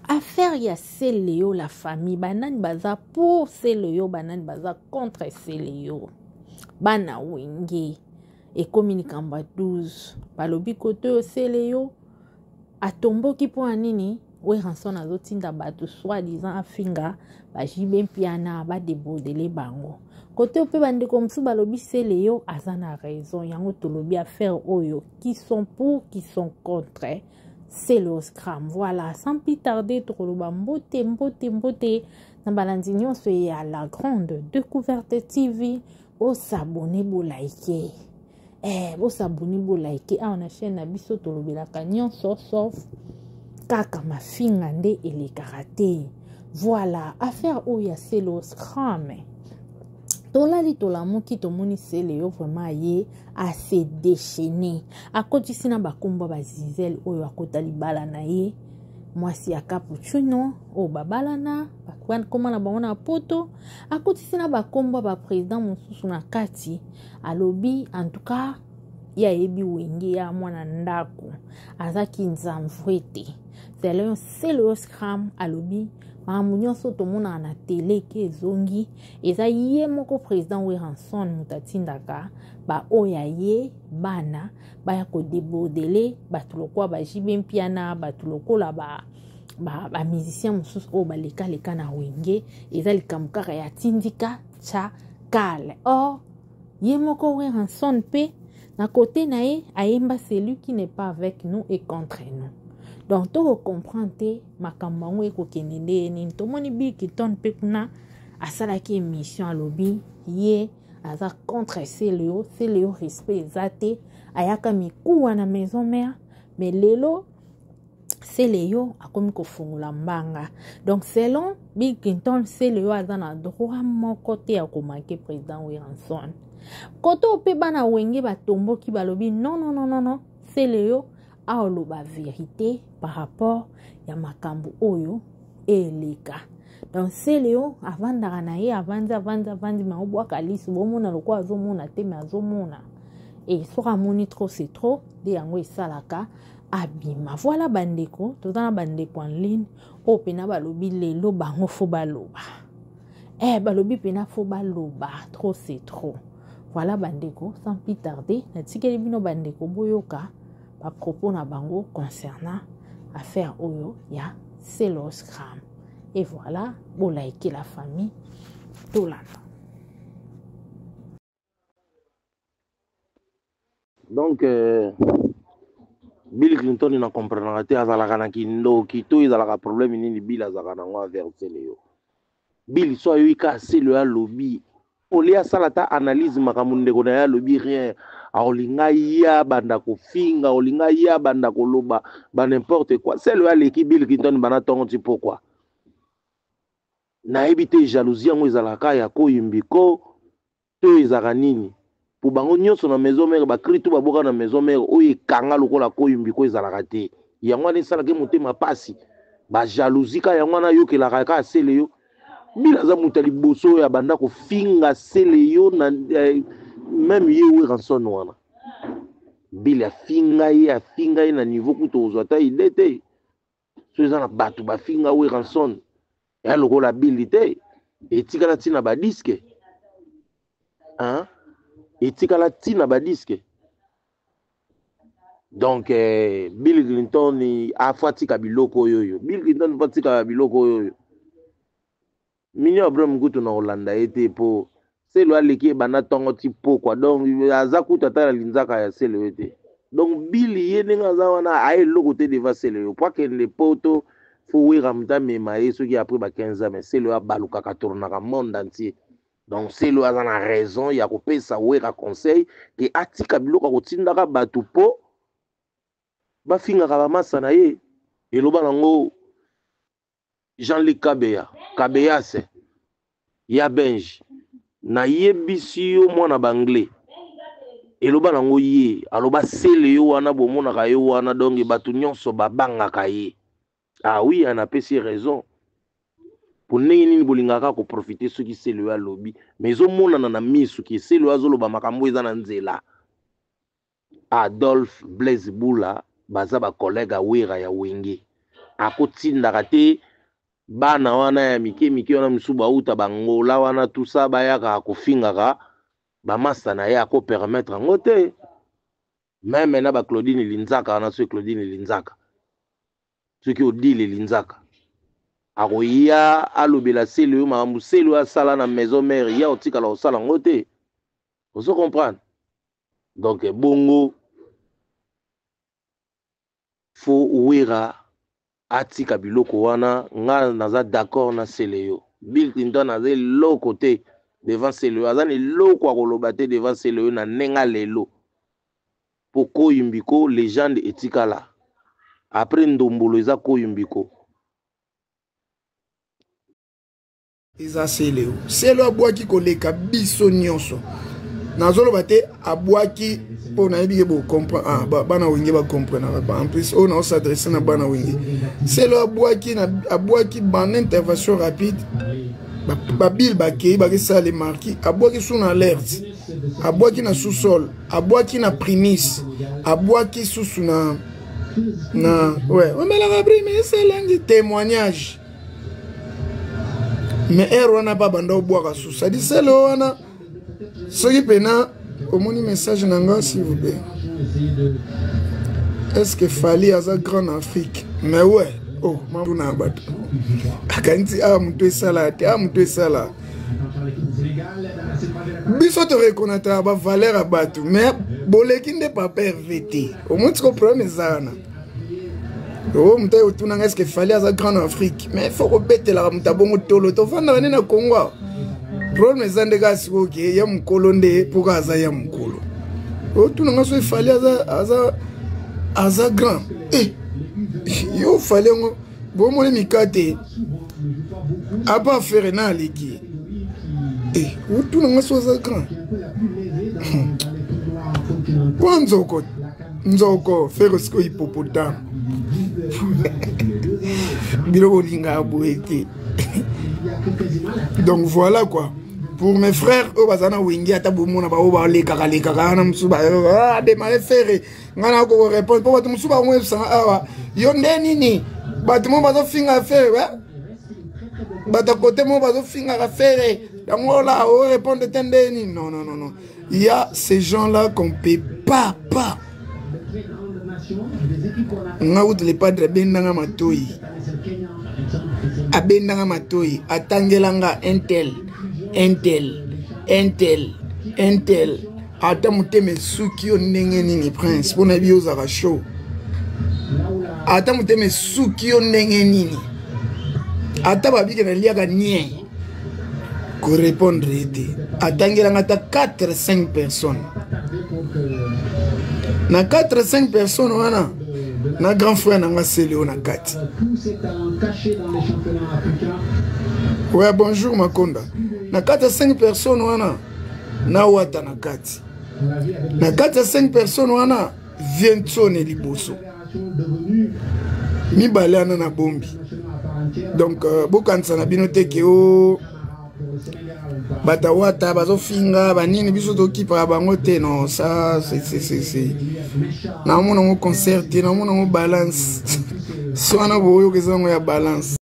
Affaire ya Celeo, la famille, banani baza pour Celeo, banani baza contre Celeo. Bana Wenge ekomi likambo ya 12, balobi kote oyo Celeo atomboki mpo ya nini? Werrason azotinda bato soi disant afinga ba JB Mpiana, badebordele bango. Kote mpe bandeko mosusu balobi Celeo aza na raison. Yango tolobi affaire oyo, qui sont pour, qui sont contre Celeo Scram. Voilà, sans plus tarder, tokoloba mbote mbote mbote na balandi nyonso ya La Grande Découverte TV. Bosabone, bolike, bosabone, bolike awa na chaîne na biso. Tolobelaka nyonso sauf kaka mafinga nde elekaka te. Voilà, affaire oyo ya Celeo Scram, tolali tolamuki, tomoni Celeo vraiment ye ase déchaîné, akotisi na bakombo bazizel oyo akota libala na ye, mwasi ya Capuccino oyo babalana, bakoma na bango na Poto. Akotisi na bakombo ya baprésident mosusu na kati. Alobi en tout cas ye ayebi Wenge ya mwana ndako, azaki nzamvwe te. Selon Celeo Scram, alobi makambo nyonso tomonaka na tele ke ezongi, eza ye moko président Werrason moto atindaka baoyo ya ye bana baya kodebordele bato lokola ba JB Mpiana, bato lokola ba bamusicien ba mosusu oyo balekaleka na Wenge. Eza likambo kaka ya tindika tya kale. Or ye moko Werrason mpe na kote na ye ayemba: "Celui qui n'est pas avec nous est contre nous." Donc tokocomprendre te makambo yango ekokende nde nini. Tomoni Bill Clinton mpe kuna asalaki émission, alobi ye aza contre Celeo. Celeo respect eza te, ayaka mikuwa na Maison Mère, mais lelo Celeo akomi kofungola mbanga. Donc selon Bill Clinton, Celeo aza na droit moko te ya komanquer président Werrason. Koto mpe bana Wenge batomboki, balobi non, non, non, non, non, Celeo aoloba vérité par rapport ya makambo oyo eleka. Donc Celeo avandaka na ye, avandi, avandi, avandi, ma obwaka liso, bomona lokola azomona te, me azomona. E soki amoni trop c'est trop, nde yango esalaka abima. Voilà bandeko, toza na bandeko en ligne oyo mpena balobi lelo bango faut baloba. Balobi mpena faut baloba, trop c'est trop. Voilà bandeko, sans plus tarder, natikeli bino bandeko boyoka bapropos na bango concernant affaire oyo ya Celeo Scram. Et voilà, bolike la famille, tolanda. Donc Bill Clinton na comprenaka te, azalaka na kindoki to ezalaka problème nini? Bill azalaka nango envers Celeo. Bill so ayoki kaka Celeo alobi, olie asala ata analyse makambo ndeko na ye alobi, rien, aolinga ye abanda kofinga, olinga ye abanda koloba ba n'importe quoi. Celeo aleki Bill Clinton bana ntongo ti pokwa. Nayebi te, jalousie yango ezalaka ya koyimbiko to ezalaka nini? Po bango nyonso na Maison Mère, bacri to baboka na Maison Mère oyo ekanga lokola koyimbiko ezalaka te. Yango wana esalaki motema pasi, bajalousie ka yango wana ayokelaka kaka Celeo. Bill aza moto ya liboso oyo abanda kofinga Celeo na même ye Werrason wana. Bill afinga ye, afinga ye na niveau kutu ozwa ata idée te. So eza na bato bafinga Werrason eya lokola Bill te. Etikala ntina badisques, hein? Etikala ntina badisques. Donc Bill Clinton afa atika biloko oyo oyo. Bill Clinton fa atika biloko oyo oyo. Mini Abraham kutu na kolanda ye te, mpo Celeo aleki ebanda ntongo ti pokwa. Donc aza kutu ata na linzaka ya Celeo ye te. Donc Bill ye ndenge aza wana, aye eloko te devant Celeo. Po akende Poto, faut Wera moto amema ye soki après ba 15 ans. Mais Celeo abalukaka, tournaka monde entier. Donc Celeo aza na raison ya kopesa Wera conseil ke atika biloko ya kotindaka bato mpo bafingaka bamasa na ye. Eloba nango Jean-Luc Kabeya Kabeyase ya Benge, nayebisi yo mwana banglais. Eloba nango ye, aloba Celeo wana bomonaka ye wana, donc bato nyonso babangaka ye. Ah oui, anapesi raison. Po ndenge nini bolingaka koprofiter soki Celeo alobi? Mais ezomonana na miso ke Celeo azoloba makambo eza na nzela. Adolphe Blaise Bula baza bacollègue ya Wera ya Wenge. Akotindaka te bana wana ya mike mike wana misusu bauta bangola wana tusa bayaka kofingaka bamasta na ye, akopermettre yango te. Meme na ba Claudine Linzaka wana, soki Claudine Linzaka, soki Odile Linzaka akoya alobela Sele oyo makambo Sele oyo asala na maison mère, ya otikala kosala yango te. Ozo comprendre? Donc bongo fo Wera atika biloko wana. Nga naza d'accord na Sele yo. Bill Clinton aza eloko te devant Sele oyo, aza na eloko akoloba te devant Sele oyo na ndenge lelo, po Koyimbiko légende etikala après ndombolo eza Koyimbiko. Eza Seleo. Selo abwaki koleka biso nyonso. Nazoloba te abwaki mpo nayebi ke bocomprendre. Ah, bana Wenge bacomprenaka. En plus oyo naosadresse na bana Wenge, Selo abwaki, abwaki banda intervention rapide, babile bakei bakesala le marquis, abwaki su na alerte, abwaki na sous-sol, abwaki na primise, abwaki susu na ouais, omelaka primise elengi, témoignage. Mais heure wana ba banda obwaka susu adi Selo wana. Soki mpena omoni message na nga, s'il vous plaît, est ce que Fally aza grand na Afrique? Mais ouais, oh, tuna bato akanisi awa moto esala te, awa moto esala. Biso toreconnaîtraka bavaleur ya bato, mais boleki nde papa Herve te. Omoni siko problème eza wana. O moto aye otunanga est-ce Fally aza grand na Afrique, mais faut kobetelaka moto abongo tolo. Tovandaka nde na Congo awa. Problème eza nde kaka sikoyo ke ya mokolo nde mpoka aza ya mokolo. Otunanga so Fally aza grand. Eh, yo Fally yango bomoni mikate apa Ferre na aleki. Eh, otunanga so aza grand kwa nzoko nzoko Ferre sikoyo hippopotame. Biloko olingaka boye te. Donc voilà quoi, pour mes frères oyo baza na Wenge, ata bomona baoyo balekaka lekaka wana, mosusu bademare Ferre, ngai na koko répondre mpo bato mosusu bango yebisanga awa yo nde nini. Bato mo bazofinga Ferre, bato kote mo bazofingaka Ferre yango la orépondre te nde nini. Non, non, non, non, il y a ces gens là qu'on peut pas pas. Nga kutu le padre abendanga matoi, abendanga matoi, atangelanga intel, intel, intel, intel. Ata motema esuki yo ndenge nini, prince, mpo nayebi yo ozalaka chaud. Ata motema esuki yo ndenge nini, ata babike naliaka nien, korépondre ye te. Atangelanga ata 4 5 personnes. Na 4 5 personnes wana, na grand frère na nga Sele oyo na kati. Ouais, bonjour Makonda. Na kati ya 5 personnes wana, na Wata na kati. Na kati ya 5 personnes wana, Viensone liboso mibale wana na bombi. Donc bokanisa na bino te ke o bato Wata bazofinga banini, biso tokipaka bango te. Non, ça c'est naomona yango concert te, naomona yango balance. So wana boyoka eza yango ya balance.